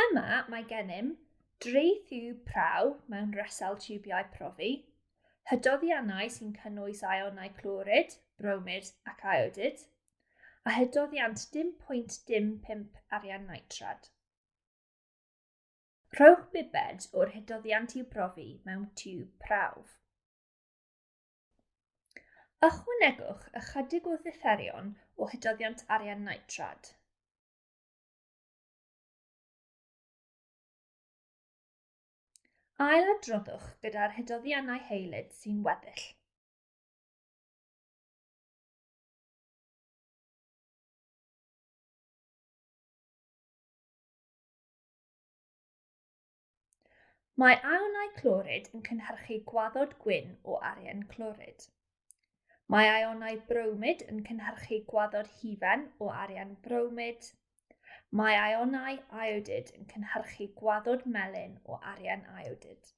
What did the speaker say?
Yma mae gennym dri thiwb prawf mewn resel tiwbiau profi, hydoddiannau sy'n cynnwys ionau clorid, bromid ac iodid, a hydoddiant 0.05 arian nitrad. Rhowch bibed o'r hydoddiant i'w brofi mewn tiwb prawf. Ychwanegwch ychydig o ddiferion o hydoddiant arian nitrad. Ailadroddwch gyda'r hydoddiannau hylyd sy'n weddill. Mae ionau clorid yn cynhyrchu gwaddod gwyn o arian clorid. Mae ionau bromid yn cynhyrchu gwaddod hufen o arian bromid. Mae ionau iodid yn cynhyrchu gwaddod melyn o arian iodid.